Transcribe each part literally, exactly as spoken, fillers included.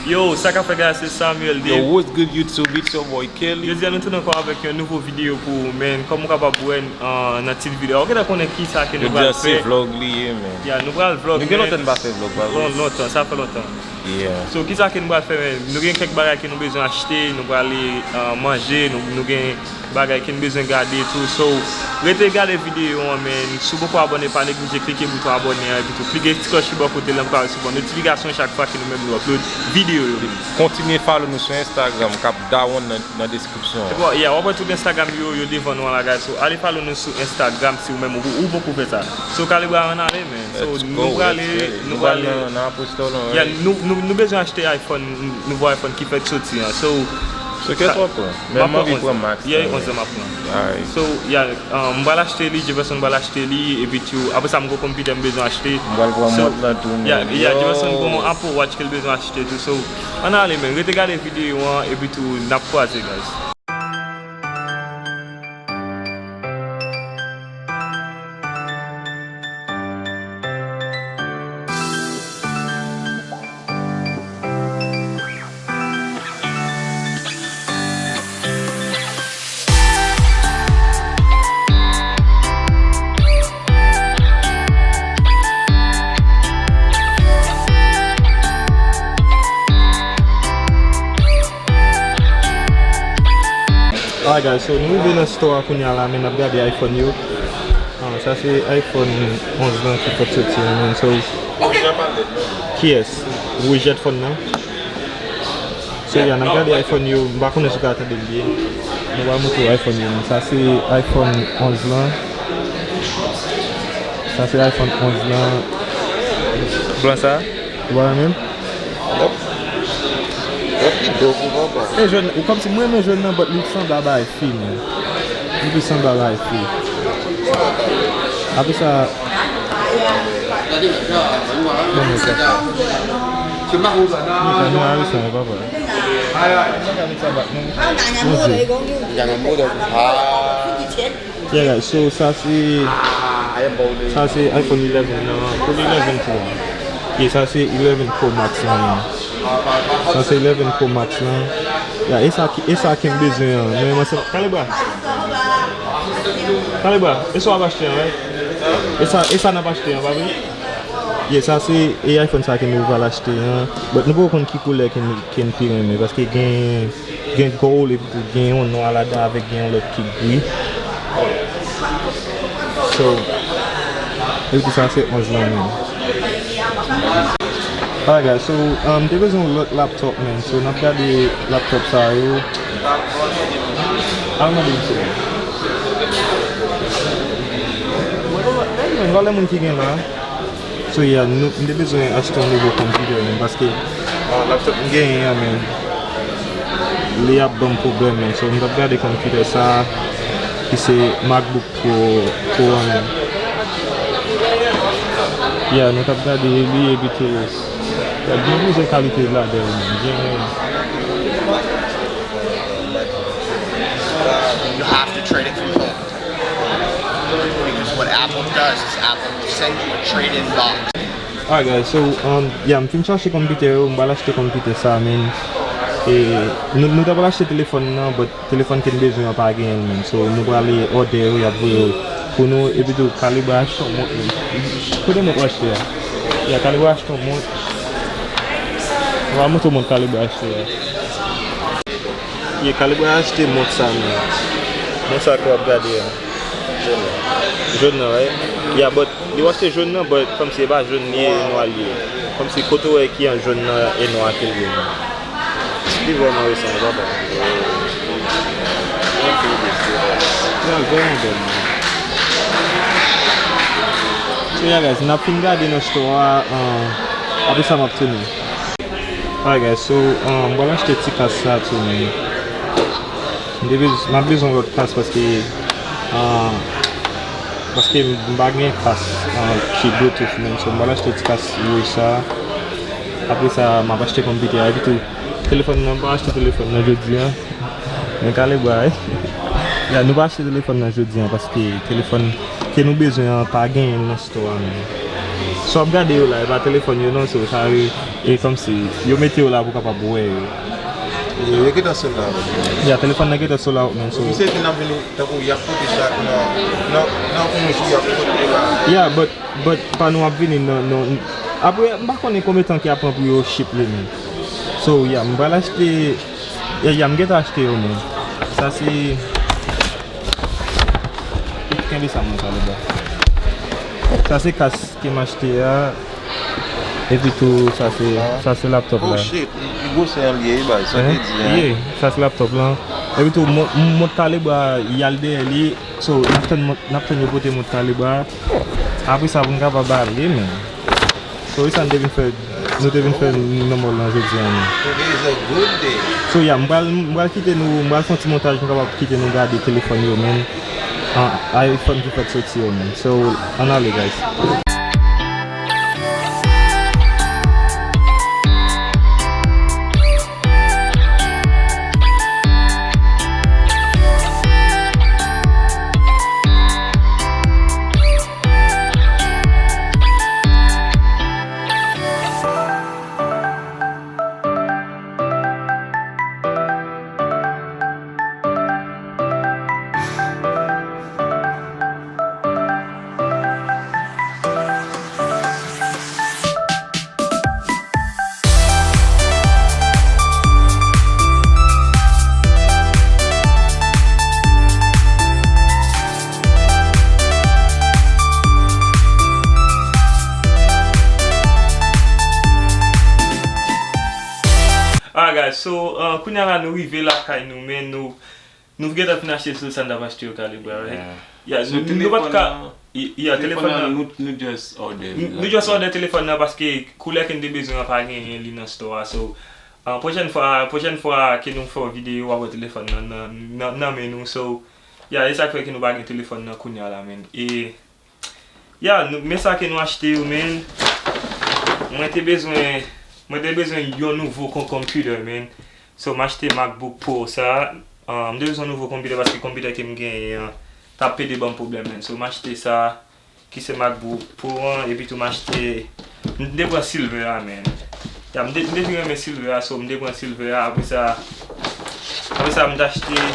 Yo, sa k ap fèt, guys? Se Samuel Yo, Dave. What's good YouTube? It's your boy Kelly. Jodi a nou tounen ankò avèk yon nouvo videyo pou ou, men kòm ou kapab wè, uh, nan tit videyo a, ou gentan konnen kisa ke nou Jodi pral a se fè. Vlog li ye, men. Ya, nou pral vlog, Nou gen men lontan n pa fè vlog, pa vre? Lon-, lontan, sa fè lontan. Yeah. So, kisa ke nou pral fè, men? Nou gen kèk bagay ke nou bezwen achte, nou prale, uh, manje, nou, nou gen bagay ke n bezwen gade tou. So, rete gade videyo an, men si w poko abòne, pa neglije klike bouton abòne an, epi tou klike ti klòch ki bò kote l la pou ka resevwa notifikasyon chak fwa ke nou menm nou upload videyo yo. Kontinye follow nou sou Instagram, k ap dawonn nan, nan deskripsyon an. Bon, yeah, w ap wè tout Instagram yo, yo devan nou an la, guys. So, ale follow nou sou Instagram si ou menm ou, ou poko fè sa. So, Kalibwa, ann ale, men. So, Let's nou go, prale, let's get it. nou Nou prale prale nan, nan Apple Store lan, Yeah, right? nou, nou, nou bezwen achte iPhone, nouvo iPhone ki fèk soti an. So, So, kiyès w ap pran? Men m anvi pran Max Yeah, la, yon men. Onz lan m ap pran. Alright. So, yeah, um, m pral achte li, Jefferson pral achte li, epi tou, apre sa, m gon konpitè m bezwen achte. M pral pran So, mont lan tou, yeah, men. yeah, Yo! Jefferson gon Apple Watch ke l bezwen achte tou. So, ann ale, men. Rete gade videyo an, epi tou, n ap kwaze, guys. Alright guys, so nou rive nan store a kounye a la, men n ap gade iPhone yo. Ah, sa se iPhone onz lan ki fèk soti an, men. So, kiyès? Wouj jèt fòn nan? So, yeah, n ap gade iPhone yo, m pa konnen si w ka tande l byen. Nou va montre w iPhone yo, men. Sa se iPhone onz lan. Sa se iPhone onz lan. Blan sa? Ou pa renmen l? Yep. Yep, li dope, papa. E jòn, ou kòmsi mwen renmen jòn nan, but li sanble a bagay fi, man. Li pi sanble a bagay fi. Apre sa, bon, men sa. Li ka nou a wi sa, papa. Mwen ka met sa bak, non. Mon Dieu. Jan nan modèl. Ah. Yeah, guys, so sa se, sa se iPhone eleven nan, pou eleven Pro. E sa se eleven Pro Max lan, man. Sa se eleven Pro Max lan. Yeah, e sa ki, e sa ke m bezwen an. Men mwen se, Kalibwa. Kalibwa, e sa w ap achte an, right? E sa, e sa n ap achte an, pa vre? Yeah, sa se, e iPhone sa ke nou pral achte an. But nou poko konn ki koulè ke n, ke n pi renmen, paske gen Gen gold, epi tou gen yon nwa ladan avèk gen yon lòt ki gri. So, epi tou sa se onz lan menm. Alright guys, so, um, m te bezwen yon lòt laptop, man. So, n ap gade laptop sa yo. Al mande misye. Valè moun ki gen la. So, yeah, nou, m te bezwen achte yon nouvo konpitè, men, paske, ah, laptop m genyen an, men, li ap ban m pwoblèm, men. So, m t ap gade konpitè sa, ki se MacBook Pro, Pro an, men. Yeah, nou t ap gade li, epi tou, yeah, gen plizyè kalite ladan l, men. Gen You have to trade it from home. Because what Apple does is Apple will send you a trade-in box. Alright guys, so, um, yeah, m fin chache konpitè yo, m pral achte konpitè sa, men. E, nou, nou ta pral achte telefòn nan, but telefòn ke n bezwen an pa genyen l, men. So, nou prale òdè yo, y ap voye yo pou nou, epi tou, Kalibwa achte yon mont, men. Kote mont w achte a? Yeah, Kalibwa achte yon mont. Ou va montre w mont Kalibwa achte a. Yeah, Kalibwa achte mont sa, men. Mont sa ke w ap gade a. Jòn nan, right? Yeah, but li w achte jòn nan, but kòmsi e pa jòn li ye, e nwa li ye. Kòmsi kote w wè ki an jòn nan e nwa ke l ye, men. Li vrèman resan, papa. Yeah, vrèman bèl, man. So, yeah, guys, n ap fin gade nan store a, uh, apre sa m ap tounen. Alright guys, so, um, m pral achte ti kas sa tou, men. M te bez-, m ap bezwen lòt kas paske, uh, paske m pa gen kas, uh, ki Bluetooth, men. So, m pral achte ti kas wouj sa. Apre sa, m ap achte konpitè a. Epi tou, telefòn nan, m pa achte telefòn nan jodi a. Men Kalibwa, wi. Ya, nou pa achte telefòn nan jodi a paske telefòn ke nou bezwen an pa genyen nan store a menm. So ap gade yo la, e pa telefòn yo non, so sa e, e kòmsi yo mete yo la pou kapab wè yo. Yo, yo gentan sold out. Ya, telefòn nan gentan sold out, man, so. Misye di n ap vini tankou y ap pote sa nan, nan, nan yon jou y ap pote la. Ya, but, but pa nou ap vini nan, nan, apre, m pa konnen konbyen tan ki ap pran pou yo ship li, man. So, ya, m pral achte, ya, ya, m gentan achte yo, man. Sa se, kenbe sa, mwen, Kaleba. Sa se kas ke m achte a. Epi tou, sa se, sa se laptop la. Oh shit, li, li gwosè an li ye, bay, sa te di, hein? Yeah, sa se laptop la. Epi tou, mont, mont Kaleba, y al dèyè li. So, n ap tann mont, n ap tann yo pote mont Kaleba. Apre sa, pou n kapab ale, men. So, e sa n te vin fè, nou te vin fè nan mòl lan jodi a, men. Today is a good day. So, yeah, m pral, m pral kite nou, m pral fè yon ti montaj, m kapab kite nou gade telefòn yo, men. Ah, iPhone ki fèk soti yo, men. So, ann ale, guys. Alright, guys, so, uh, kounye a la, nou rive lakay nou, men nou, nou gentan fin achte tout sa n t ap achte yo, Kaleba, right? Yeah. Yeah, nou, nou pa t ka, yeah, telefòn nan, nou, nou just order li. Nou just order telefòn nan paske koulè ke n te bezwen an pa genyen li nan store a, so, uh, pwochèn fwa, pwochèn fwa ke nou fè yon videyo, w ap wè telefòn nan, nan, nan, nan men nou, so, yeah, e sa k fè ke nou pa gen telefòn nan kounye a la, men. E, Ya, nou, men sa ke nou achte yo, men. Mwen te bezwen, mwen te bezwen yon nouvo kon-, computer, men. So, m achte MacBook Pro sa. Ah, m te bezwen yon nouvo computer paske computer ke m genyen an t ap pede ban m pwoblèm, men. So, m achte sa, ki se MacBook Pro an, epi tou m achte, m te pran silver a, men. Ya, m te, m te vin renmen silver a, so m te pran silver a. Apre sa, apre sa, m t achte,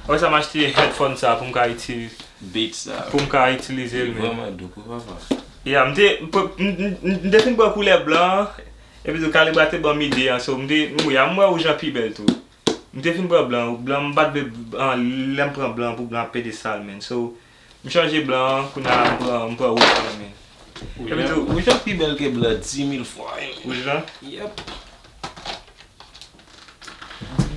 apre sa, m achte headphone sa pou m ka itilize. Beat sa. Pou m ka itilize l, men. Li vrèman dou pou papa. Ya, m te, m, m, m, m te fin pran koulè blan an, epi tou Kaleba te ban m ide an, so m te, m, ya, m wè wouj lan pi bèl tou. M te fin pran blan, blan m pa t vle, ah, lè m pran blan pou blan ap pede sal, men. So, m chanje blan an, kounye a m pran, m pran wouj lan, men. Wouj lan, epi tou, wouj lan pi bèl ke blan di mil fwa, wi. Wouj lan? Yep.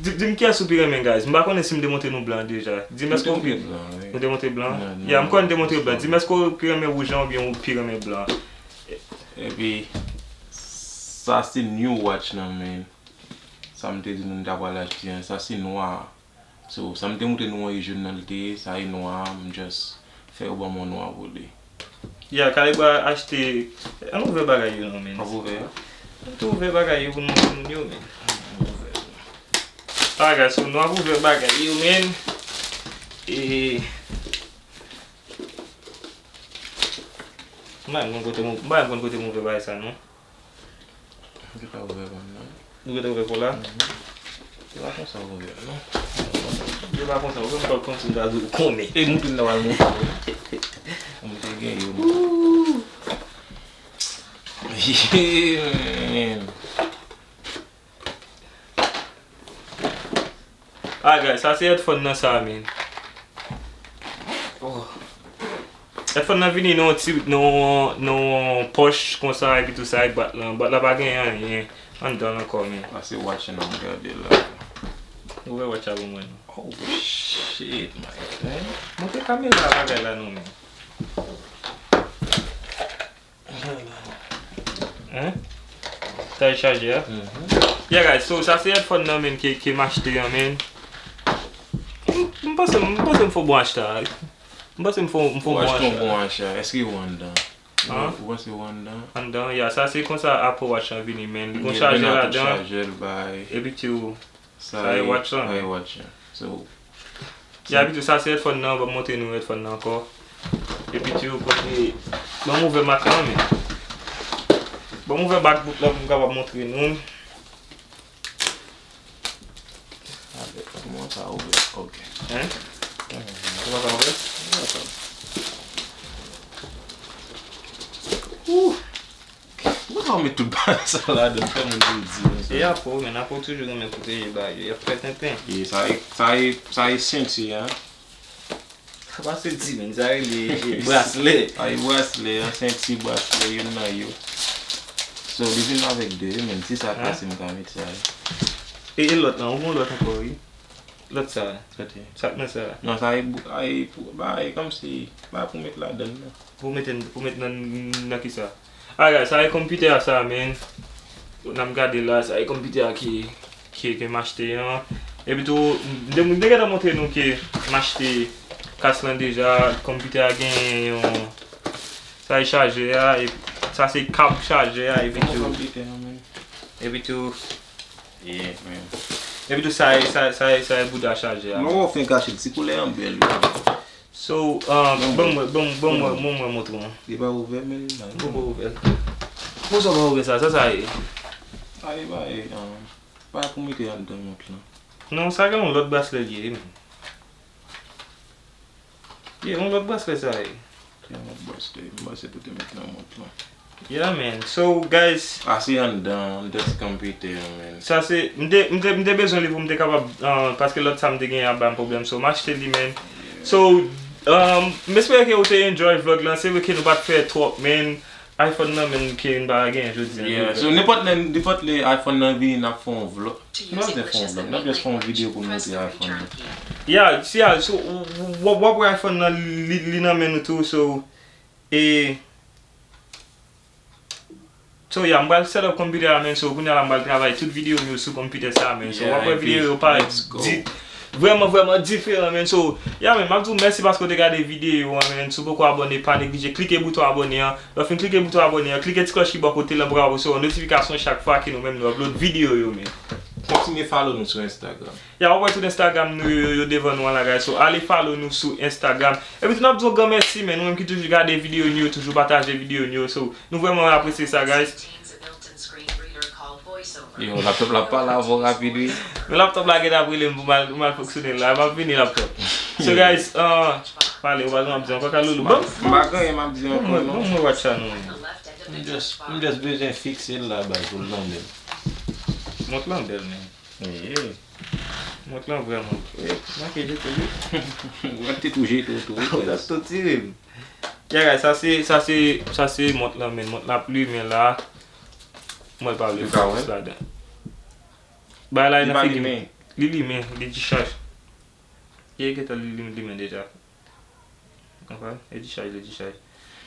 Di, di m kiyès ou pi renmen, guys. M pa konnen si m te montre nou blan deja. Di m èske ou pi... Nou te montre blan, wi. Nou te montre blan? Ya, m kwè n te montre blan. Di m èske ou pi renmen wouj lan oubyen ou pi renmen blan? Epi, sa se new watch nan, men. Sa m te di nou m ta pral achte an. Sa se nwa. So, sa m te montre nou an, e jòn nan l te ye, sa e nwa, m just fè yo ban m yon nwa pou li. Ya, Kaleba achte, ann ouvè bagay yo non, men. Ann ouvè yo? Ann tou ouvè bagay yo pou n montre moun yo, men. Ann ouvè yo. Alright, guys, so nou ap ouvè bagay yo, men. E, m pa konn kote m, m pa konn kote m ouvè bagay sa, non. Ou gentan ouvè vann nan. Ou gentan ouvè pou la? Mhm. Se pa konsa ou ouvè, non. Se pa konsa, ou menm kòm si m ta di w konnen. E m tou nòmalman. M te gen yo. Yeah, man. Ah, guys, sa se headphone nan sa, men. Oh. Headphone nan vini nan yon ti, nan yon, nan yon pòch konsa, epi tou sa, e bat lan. Bat la pa gen anyen anndan l ankò, men. Sa se watch nan m gade la. Ouvè watch la pou mwen, non. Oh, shit, my friend. Montre kamera bagay la, non, men. Hein? Sa e chaje a? Mhm. Yeah, guys, so sa se headphone nan, men, ke, ke m achte an, men. M, m panse, m panse m fè yon bon achta. M panse m fè, m fè yon bon achta. Ou achte yon bon achta. Èske ou anndan? Hein? Ou panse ou anndan? Anndan, yeah, sa se konsa Apple Watch lan vini, men. Li gon chajè ladan. Chajè l bay. Epi tou, sa e watch lan. Sa e watch lan. So, ya, epi tou, sa se headphone nan, ban m montre nou headphone nan ankò. Epi tou, kote, ban m ouvè mak lan, men. Ban m ouvè MacBook la pou m kapab montre nou. Avèk kòman sa ouvè? Ok. Hein? Ou pa ka ouvè? Ou pa ka. Ouh! Mwen pa met tout bagay sa ladan, fè moun pou di konsa. E apre, men apre w toujou renmen pwoteje bagay yo, y ap fè tenten. E sa e, sa e, sa e senti, hein? Sa pa senti, men sa rele, e, braslè. Sa e braslè, an senti, braslè, youn nan yo. So, li vin avèk de, men si sa kase, m ka met sa. E, e lòt lan, ou gon lòt ankò, wi. Lòt sa. Kote? Sa k nan sa. Non, sa e, sa e pou, ba, e kòmsi, ba pou met ladan nan. Pou mete, pou met nan, nan kisa? Alright, sa e konpitè a sa, men. N ap gade la, sa e konpitè a ki, ki, ke m achte an. Epi tou, m te, m te gentan montre nou ke m achte kas lan deja. Konpitè a gen yon, sa e chajè a, e sa se kab chajè a, epi tou, epi tou, yeah, man. Epi tou, sa e, sa, sa e, sa e bouda chajè a. Mwen wè w fin kache l, ti koulè an bèl, wi. So, um, ban mwen, ban mwen, ban mwen, ban mwen montre w. Li pa ouvè, men. Li poko ouvè. Konsa w pa ouvè sa, sa, sa ye? Sa ye, ba, e, um, pa pou mete anndan mont lan. Non, sa gen yon lòt braslè li ye, men. Ye, yon lòt braslè sa ye. Gen yon lòt braslè, m panse pou te met nan mont lan. Yeah, man. So, guys. A, se anndan, anndan ti konpitè an, man. Sa se, m te, m te, m te bezwen li pou m te kapab, uh, paske lòt sa m te genyen ap ba m pwoblèm. So, m achte li, man. Yeah. So, um, m espere ke ou te enjoy vlog lan. Se vre ke nou pa t fè twòp, man. iPhone nan, man, ke n pa genyen jodi a. Yeah, so, nenpòt lè, nenpòt lè iPhone nan vini, n ap fè yon vlog. N ap just fè yon vlog, n ap just fè yon videyo pou n montre iPhone nan. Yeah, si a, so, w, w, w ap wè iPhone nan, li, li nan men nou tou, so, e, So, yeah, m pral set up konpitè a, man. So, kounye a la, m pral travay tout videyo m yo sou konpitè sa, man. So, w ap wè videyo yo parèt di-, vrèman, vrèman diferan, man. So, yeah, man, m ap di w mèsi paske w te gade videyo an, man. Si w poko abòne, pa neglije klike bouton abòne an. Lè w fin klike bouton abòne an, klike ti klòch ki bò kote lan pou w kapab resevwa notifikasyon chak fwa ke nou menm nou upload videyo yo, man. Kontinye follow nou sou Instagram. Ya, w ap wè tout Instagram nou yo, yo, yo devan nou an la, guys. So, ale follow nou sou Instagram. Epi tou, n ap di w gran mèsi, man. Nou menm ki toujou gade videyo nou yo, toujou pataje videyo nou yo. So, nou vrèman apresye sa, guys. Yo, laptop la pale avè w rapid, wi. Men laptop la gentan ap rele m pou m al, pou m al fonksyone l la. M ap vini, laptop. So, guys, uh, pale, ou pa gen w ap di ankò, Kaloulou. Bon, m pa gen anyen m ap di ankò, non. Bon, mwen watch sa, non. M just, m just bezwen fikse l la, baz, pou l nan men m. Mont lan bèl, men. Wi. Mont lan vrèman. Wi, manke jete tou. Mwen te tou jete w tou, wi. Ou t ap tou tire m. Ya, guys, sa se, sa se, sa se mont lan, men mont lan ap limen la. Mwen pa vle fokis ladan. Bagay la nan figi m. Li limen, li dichaj. Ye, gentan li, li limen deja. Konprann? Li dichaj, li dichaj.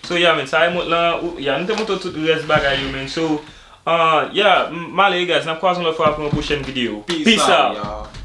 So, yeah, man, sa e mont lan, ou, yeah, nou te montre w tout rès bagay yo, man. So, uh, yeah, m, m ale, guys, n ap kwaze yon lòt fwa pou yon pwochèn videyo. Peace out, y'all.